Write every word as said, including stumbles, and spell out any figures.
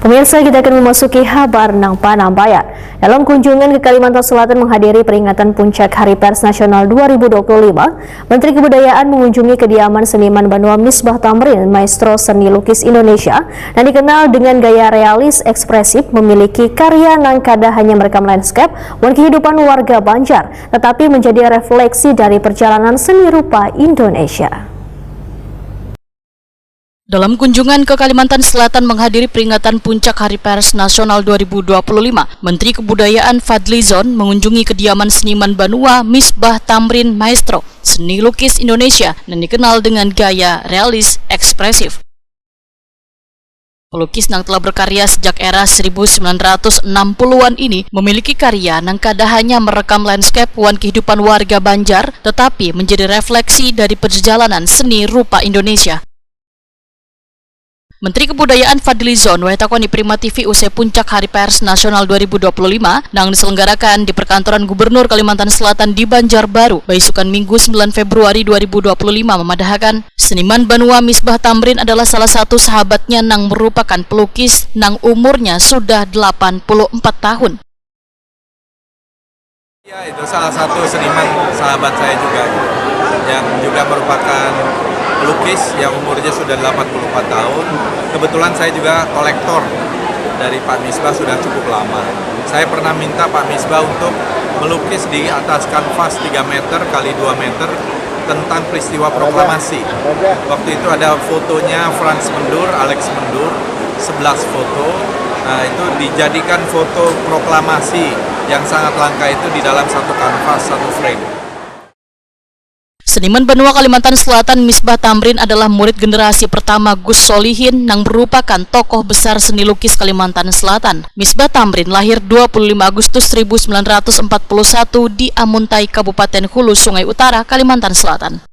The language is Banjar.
Pemirsa, kita akan memasuki habar nang panampayan. Dalam kunjungan ke Kalimantan Selatan menghadiri peringatan Puncak Hari Pers Nasional dua ribu dua puluh lima, Menteri Kebudayaan mengunjungi kediaman seniman banua Misbah Tamrin, maestro seni lukis Indonesia, yang dikenal dengan gaya realis ekspresif, memiliki karya nang kada hanya merekam landscape wan kehidupan warga Banjar, tetapi menjadi refleksi dari perjalanan seni rupa Indonesia. Dalam kunjungan ke Kalimantan Selatan menghadiri peringatan Puncak Hari Pers Nasional dua ribu dua puluh lima, Menteri Kebudayaan Fadli Zon mengunjungi kediaman seniman banua Misbah Tamrin, maestro seni lukis Indonesia yang dikenal dengan gaya realis ekspresif. Pelukis yang telah berkarya sejak era seribu sembilan ratus enam puluhan ini memiliki karya yang kada hanya merekam landscape wan kehidupan warga Banjar, tetapi menjadi refleksi dari perjalanan seni rupa Indonesia. Menteri Kebudayaan Fadli Zon wayah takoni Prima T V usai Puncak Hari Pers Nasional dua ribu dua puluh lima nang diselenggarakan di Perkantoran Gubernur Kalimantan Selatan di Banjarbaru, baisukan Minggu, sembilan Februari dua ribu dua puluh lima, memadahakan seniman banua Misbah Tamrin adalah salah satu sahabatnya nang merupakan pelukis nang umurnya sudah delapan puluh empat tahun. Ya, itu salah satu seniman sahabat saya juga, yang juga merupakan pelukis yang umurnya sudah delapan puluh empat tahun. Kebetulan saya juga kolektor dari Pak Misbah sudah cukup lama. Saya pernah minta Pak Misbah untuk melukis di atas kanvas tiga meter kali dua meter tentang peristiwa proklamasi. Waktu itu ada fotonya Frans Mendur, Alex Mendur, sebelas foto. Nah, itu dijadikan foto proklamasi yang sangat langka itu di dalam satu kanvas, satu frame. Seniman banua Kalimantan Selatan Misbah Tamrin adalah murid generasi pertama Gus Solihin nang merupakan tokoh besar seni lukis Kalimantan Selatan. Misbah Tamrin lahir dua puluh lima Agustus seribu sembilan ratus empat puluh satu di Amuntai, Kabupaten Hulu, Sungai Utara, Kalimantan Selatan.